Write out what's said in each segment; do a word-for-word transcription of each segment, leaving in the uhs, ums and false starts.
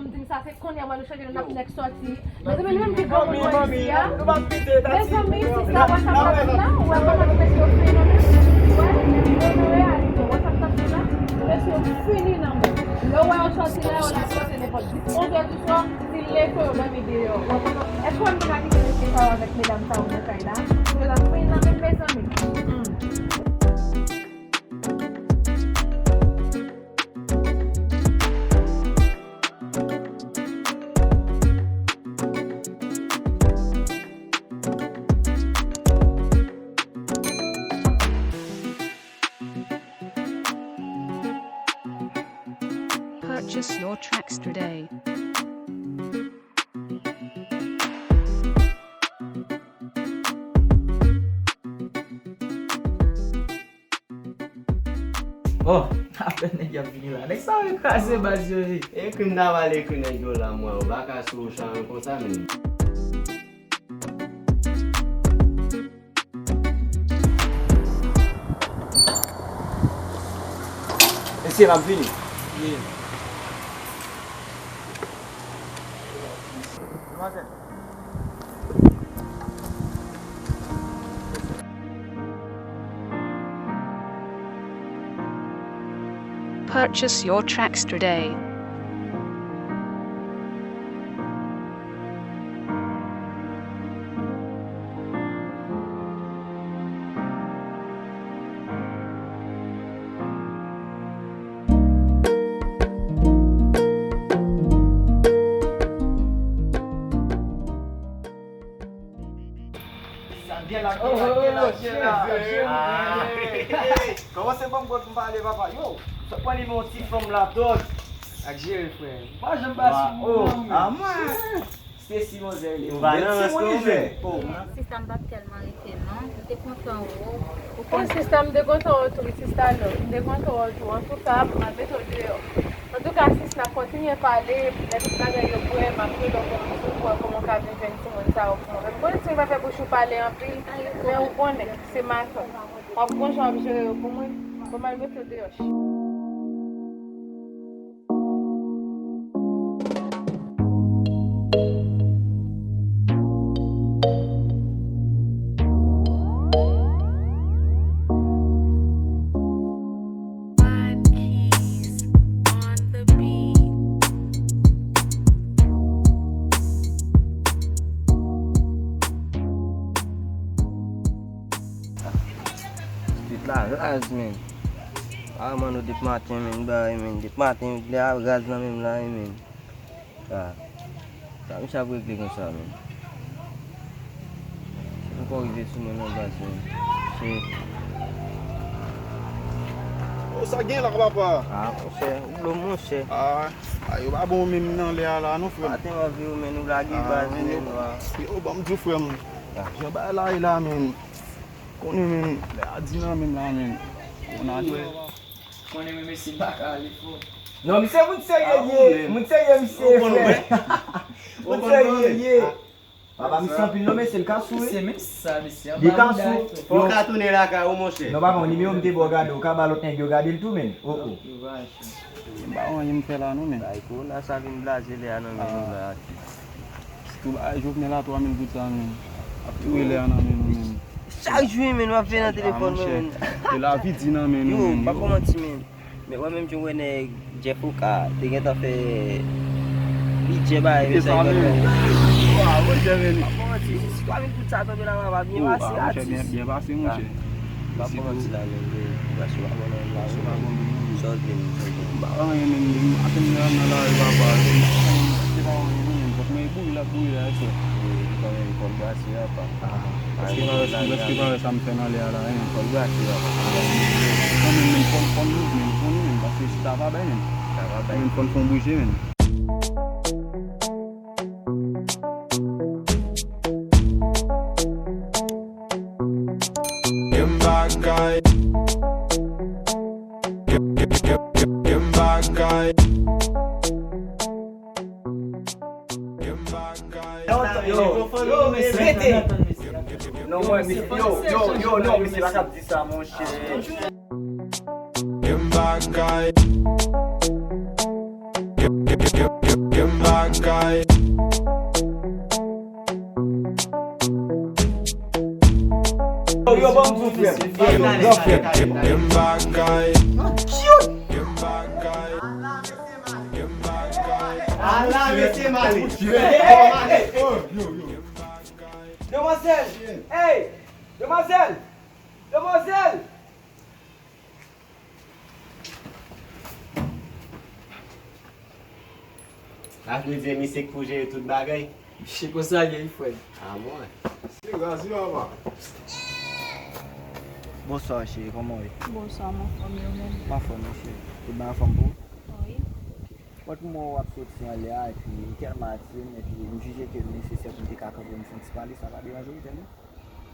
Di m sa, se kounye a mwen nou chanje nou n ap nèk sòti. Mezanmi, nou menm ki granmoun mwen isi a. Mezanmi, sista, WhatsApp la vin la, ou wè kòman nou mesye yo fini nan men. Ou wè, nou wè, WhatsApp la vin la, mesye yo fini nan men. Lè w wè yo sòti la, yo la sòti nenpòt dis, onz è di swa, si l leve, yo dòmi deyò. Èske w wè m te ka kite mesye sa yo avèk medam sa yo nan kay la? Yo t ap fini nan men, mezanmi. Hmm. Purchase your tracks today. Oh, apèn nèg y ap vini la. Nèg sa yo kraze baz yo ye. E kri m ta pale kri nèg yo la, mwen, ou pa ka sou Ochan konsa menm. Mesye, m ap vini. Ye. Demwazèl. Purchase your tracks today. Sa gen la, gen la, gen la, gen la. Ah. Kòmanse ban m kòd m pale, papa. Yo, sa pran nimewo ti fanm la, dòg. Ak jere, frè. M pa janm ba sou moun nan, men. Stacy, manzè li. Ou pa nan rans non, men. Oh. Sista, m pa t tèlman rete non. M te kontan wè w. Ou konn sista, m te kontan wè w tou, sista, non. M te kontan wè w tou. Antouka, m ap mete w deyò. Antouka, sis, n ap kontinye pale, lè tout bagay yo prè, m ap rele w pou m di w kòman w ka vin jwenn timoun sa yo pou mwen. Mwen, si w pa fè bouch ou pale anpil, men ou konnen, se matant. W ap gon jan w ap jere yo pou mwen, bon, m al mete w deyò. Street la raz, men. Ah, mano, depi maten, men, bagay, men. Depi maten, lè a raz nan men m la, men. Ah, sa misye ap regle konsa, men. Ankò rive sou mwen nan baz, men. Shit. Oh, sa gen la, papa? Ah, monchè, ou blo, monchè. Ah, ah, yo pa bon menm nan lè a la, non, frè m. Maten, w ap vire, men, nou lage baz, men, wa. Yo, ban m di w, frè m. Jan bagay la ye la, men. Konnen, men, lè a di nan men m la, men. Konnen, men, mesye, m pa ka ale fò. Non, misye moun serye li ye. Moun serye misye ye, frè. Moun serye li ye. Papa, misye anpil non, mesye, l ka sou, wi. Li ka sou. Fò w ka tounen lakay ou, monchè. Non, papa, nimewo m te ba w gade, ou ka ba lòt nèg yo gade l tou, men. Oh, oh. M pa wè anyen m fè la non, men. Ay, kowona sa vin blaze lè a nan men nou la. Sitou bagay Jovenel a twa mil goud sa, men. Ap tou rele a nan men nou, men. Chak jou, men, w ap veye nan telefòn mwen, men. E lavi di nan men nou, men. Yo, m pa pran manti, men. Men wè menm jan w wè nèg Jeff Oka te gentan fè bidjè bagay yo sa gentan. Wa, monchè, men. M pa pran manti, si twa mil goud sa tonbe la, m ap byen pase, atis. Byen pase, monchè. Pa kòmanse la menm, vre. Pase w pa bon nan la, vre. Sa w vle menm, sa w vle. M pa anyen menm, m atenn nan, nan lari papa. Se pa anyen non menm, fòk mwen boule la, boule la, e frè. Wi, li pa menm kòb brase a, pa. Èske pa wè, èske pa wè sa m fè nan lè a la, en? Kòb brase a, pa. Anyen menm, fò m, fò m leve menm, fò m menm, paske chita pa bay menm. Chita pa bay. Menm fò m fè yon bouje menm. Gen bagay. Gen, gen, gen, gen, gen bagay. Gen bagay. Yo, yo, yo, mesye. Non, mwen, mesye, yo, yo, yo, non, mesye, pa t ap di sa, monchè. Gen bagay. Gen, gen, gen, gen, gen Yo, ban m di w, frè m. Yo, gran frè m. Gen bagay. Gen bagay. Gen bagay. Ala mesye male. Demwazèl! Hey! Demwazèl! Demwazèl! Sa vle di misye k pou jere tout bagay? Misye konsa l ye wi, frè m. A mwen. Mesye, gras wi, papa. Bonswa, cheri, kòman w ye? Bonswa, m anfòm, e ou menm? M anfòm, wi, cheri. Tout bagay anfòm pou ou? Wi. Bon, pou mwen, w ap soti anlè a, epi ou tèlman atire m, epi m jije ke l nesesè pou m te ka kanpe pou m fè yon ti pale, sa pa deranje w, tande?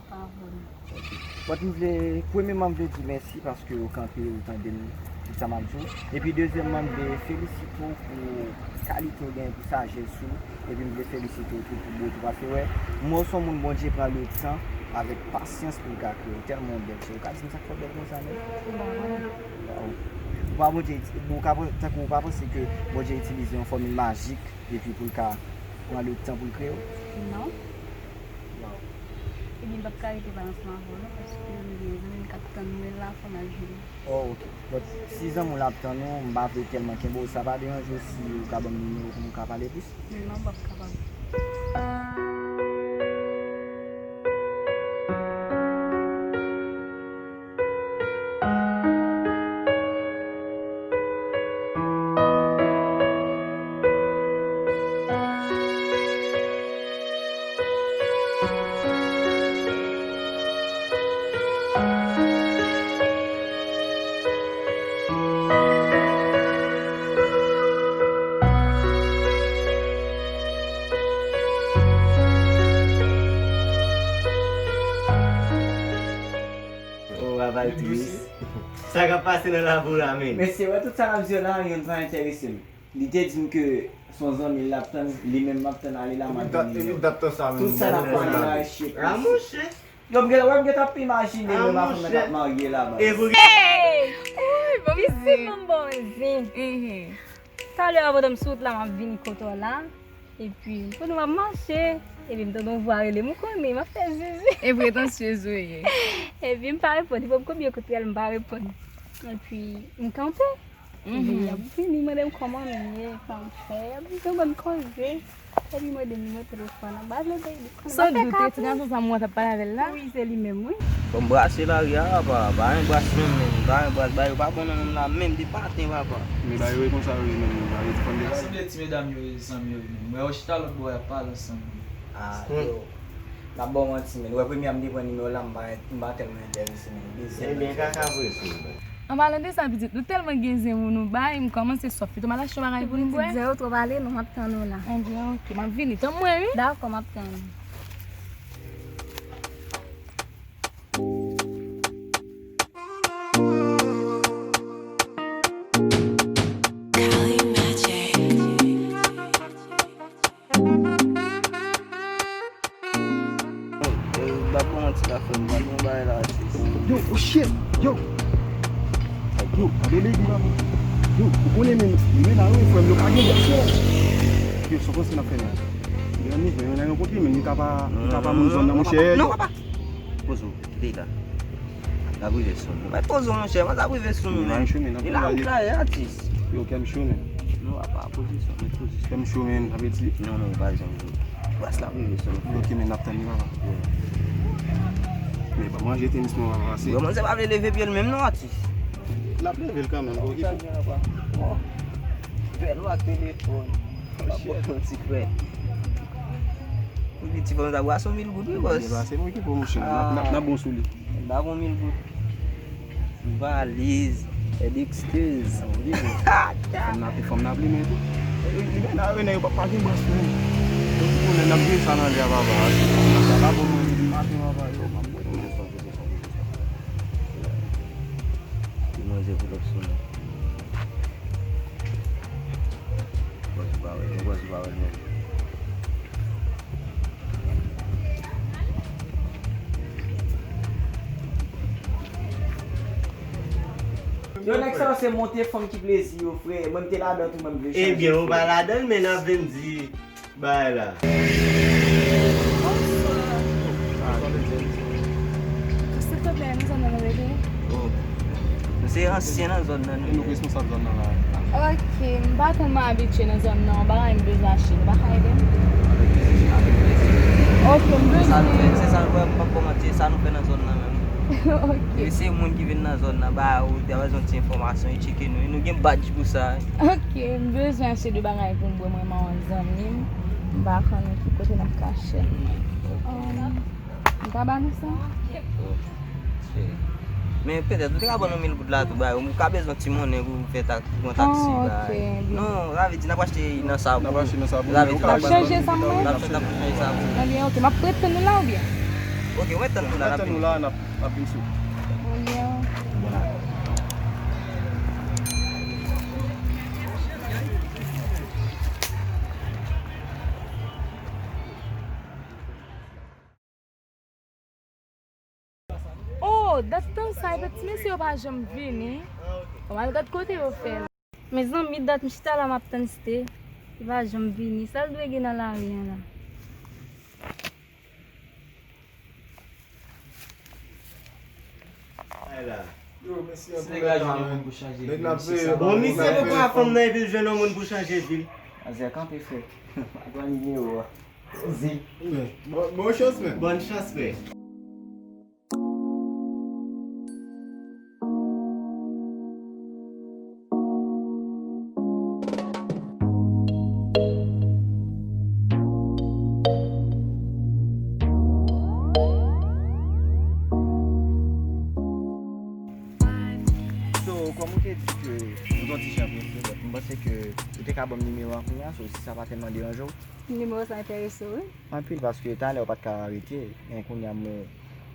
Pa vrèman. Ok. Bon, m vle, premyèman, m vle di mèsi paske ou kanpe, ou tande m, tout sa m ap di w. Epi, dezyèmman, m vle felisite w pou kalite w genyen, pou sajès ou. Epi, m vle felisite w tou pou bote w. Paske, wè, m wè w se yon moun Bondye pran letan, avèk pasyans pou l ka kreye w. Tèlman w bèl, cheri. Ou ka di m sa k fè w bèl konsa menm? Waw. Ou pa Bondye, ou ka, tankou ou pa panse ke Bondye itilize yon fòmil majik epi pou l ka pran letan pou l kreye w? Non. Waw. Ebyen, m p ap ka rete pale ansanm avè w non, paske m gen zanmi m k ap tann mwen la, fò m al jwenn li. Oh, ok. Bon, si zanmi w la ap tann ou, m pa vle tèlman kenbe w, sa pa deranje w si ou ka ban m nimewo w pou nou ka pale plis? Non, m p ap kapab. Oh, papa tris. Sa k ap pase nan lavi w la menm? Mesye, wè tout sa n ap di yo la, youn pa enterese m. Li te di m ke se yon zanmi l ap tann, li menm m ap tann ale la, m ap vini. Epi dat, epi dat tan sa menm. Tout sa n ap pale la, chye. A monchè. Yo, m gen, wè, m gentan ap imajine lè m ap fè m ap marye la, baz. Hey! Isit m bon zen. Talè a pandan m sou wout la, m ap vini kote w la. Epi, pandan m ap mache, epi m tande yon vwa rele m, ou konnen, m ap fè zizi. E pretansyez ou ye. Epi m pa reponn, li ban m konbyen kout rèl, m pa reponn. Epi, m kanpe. Epi, y ap vini mande m kòman m ye, sa m fè. Y ap vin yon bann koze. Epi, mande m nimewo telefòn an. M pa vle bay li konnen. San dout, e ti gason sa m wè t ap pale avè l la? Wi, se li menm, wi. Bon, m brase lari a, papa. Pa gen bras menm, menm. Pa gen bras, bagay yo pa bon nan mond la menm, depi maten, papa. Men bagay yo e konsa yo ye menm, yo pa vle defann de bagay. Sanble ti medam yo ye zanmi yo ye menm. M wè yo chita lòt bò, y ap pale ansanm. Ah, yo. M ap ba w manti, menn. Ou wè premye a m te pran nimewo w la, m pa, m pa tèlman enterese, menn. Dezyèm nan. Ebyen, kaka vre sou ou, menn. An palan de sa, pitit, nou tèlman gen zen pou nou bay, m kòmanse swaf. Pito m al achte yon bagay pou nou bwè. Pitit, zen yo twò pale, non, m ap tann ou la. Ebyen, oke, m ap vini. Tann mwen, wi. Dakò, m ap tann ou. Yo, yo, oh shit, yo. Yo, gade lady, man. Yo, ou konnen menm, li menm la, wi, frè m, yo pa gen bòs, yo. Yo, sa w panse n ap fè menm? Li nan mouvman, yo nan rankontre, men li ka pa, li ka pa moun zòn nan, monchè. Non, papa. Poze w, kite la. L ap rive sou nou. Mèt poze w, monchè, mèt ap rive sou nou, men. Li la, ou klare, atis. Yo, kè m cho, men. Non, apa, poze sa, mèt poze sa. Kè m cho, men, sa vle di. Non, non, pa janm cho. Bas la ap rive sou nou. Ok, men n ap tann li, papa. Men pa manje tenis non, papa, se. Bon, manzè pa vle leve pye l menm non, atis. L ap leve l kanmenm, ok. Vèlo ak telefòn. L ap bon ti frè. Pou piti fò nou ta brase yon mil goud, wi, bòs. Li pa se mwen ki pwomosyon. N ap, n ap, n ap bon sou li. N ap bon mil goud. Valiz, èd ekskiz. Fòm n ap, fòm n ap limen tou. Li men la, yo, nèg yo pa, pa gen bras pou nou. Yo pou konnen n ap jere sa nan lè a, papa. Sa pa bon mwen, li maten, papa, yo, m ap mwen. Demanzè pou lòt sou nou. Bòs ou pa wè, bòs ou pa wè, non. Yo, nèg sa yo se monte fanm ki plezi yo, frè. Mwen, m te ladan tou, mwen, m vle chanje, frè. Ebyen, ou pa ladan l, men n ap vin di bagay la. Bonswa. Silvouplè, nou zòn nan nou rete? Oh. Nou se ansyen nan zòn nan, nou. E nou k responsab zòn nan la. Ok, m pa tèlman abitye nan zòn nan, yon bagay m bezwen achte, nou pa ka ede m? Avèk plezi, avèk plezi. Ok, m bezwen. Se sa nou fè, se sa nou fè, m p ap kòmante, sa nou fè nan zòn nan menm. Ok. E se moun ki vin nan zòn nan, ba ou, ta bezwen ti enfòmasyon, e tcheke nou, e nou gen badge pou sa. Ok, m bezwen achte de bagay pou m bwè, mwen, mwen, yon zanmi m, m pa konnen ki kote n ap ka achte l, mwen. Um, M ka ba nou sa? Oh, cheri. Men petèt, ou te ka ban nou mil goud la tou, ba, ou ka bezwen ti monnen pou fè tak-, pou pran taksi, ba. Oh, ok, byen. Non, sa vle di, n ap achte nan sa pou. N ap achte nan sa pou. Sa vle di, n ap chanje sa, mwen? N ap chanje sa pou. Ebyen, ok, m ap ret tann nou la, oubyen? Ok, ou ret tann nou la, n ap vini. N ap tann nou la, n ap, n ap vin sou. Ebyen. Oh, dat tan sa, epi ti mesye yo pa janm vini. Bon, al gad kote yo fè l. Mezanmi, dat m chita la, m ap tann Site. Li pa janm vini. Sa l dwe gen nan lari an la? Ay la. Yo, mèsi anpil. Nèg la jwenn yon moun pou chanje vi l. Bon, misye poko wè fanm nan, epi l jwenn yon moun pou chanje vi l. Azè, kanpe, frè. Pran nimewo a. Bon, bon chans, men. Bòn chans, frè. So, kòm ou te di ke ou t yon ti jan prese, but m panse ke ou te ka ban m nimewo a kounye a, so si sa pa tèlman deranje w. Nimewo sa enterese w, wi. Anpil, paske talè ou pa t ka rete, men kounye a m,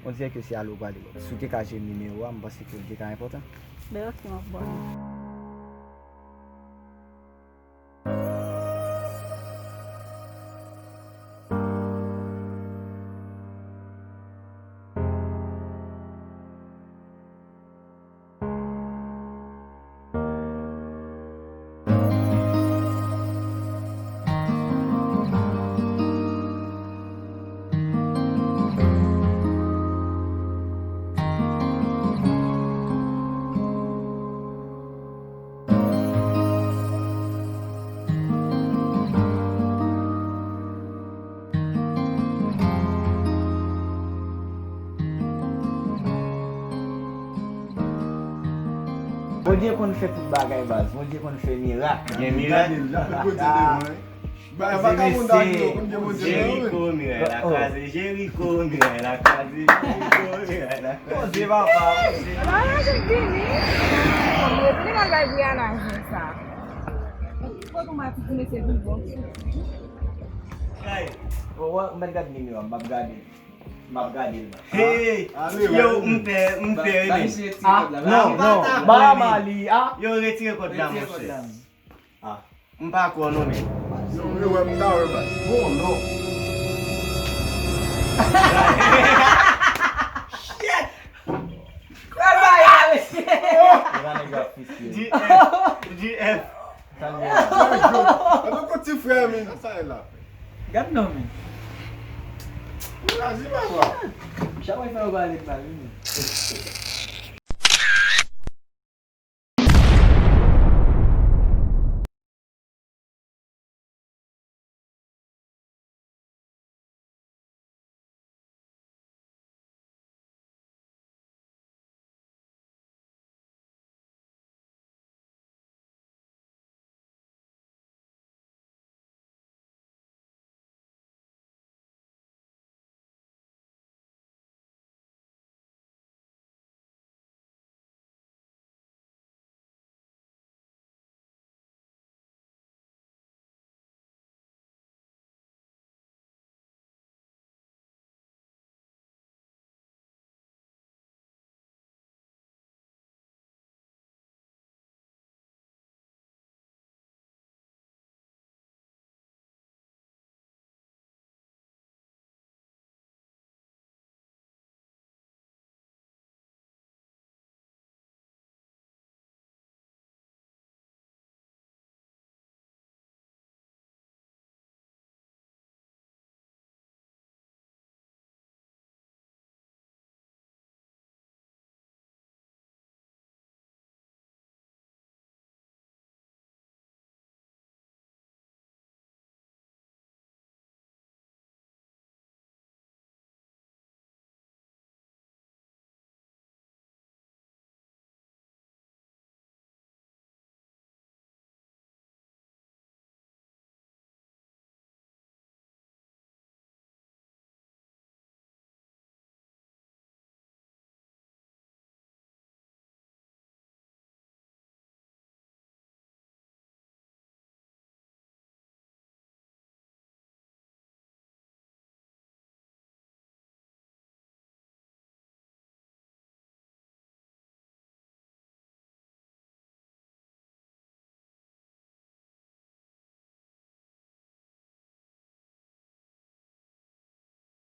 on dirè ke se ale ou prale. Si w te ka jwenn nimewo a, m panse ke l te ka enpòtan. Ben, ok, m ap ba w. Bondye konn fè tout bagay, baz. Bondye konn fè mirak. Gen mirak? Gade l, gade l kote devan, hein. Ba, se vakabon mesye. Jeriko, miray la kraze. Jeriko, miray la kraze. Jeriko, miray la kraze. Poze, papa, poze. Mariaj vini. Mwen vini, mwen bay Brianna zen sa. Foto m a ti mesye vin bon. Kay. Bon, wè, m mèt gade nimewo a, m p ap gade. M ap gade l nan. Hey! Yo, m pè, m pè, wi, men. Ah, non, non. Ba Mali, ah. Yo, retire kòd la, monchè. Ah. M pa kwè w non, men. Yo, yo, wè, m ta wè, baz. Oh, non. Shit! G F, G F. Sa l ye la? An tanke ti frè, men, sa sa ye la? Gad non, men. Ou razi, papa. Chak fwa fè yo pale mal, wi, men.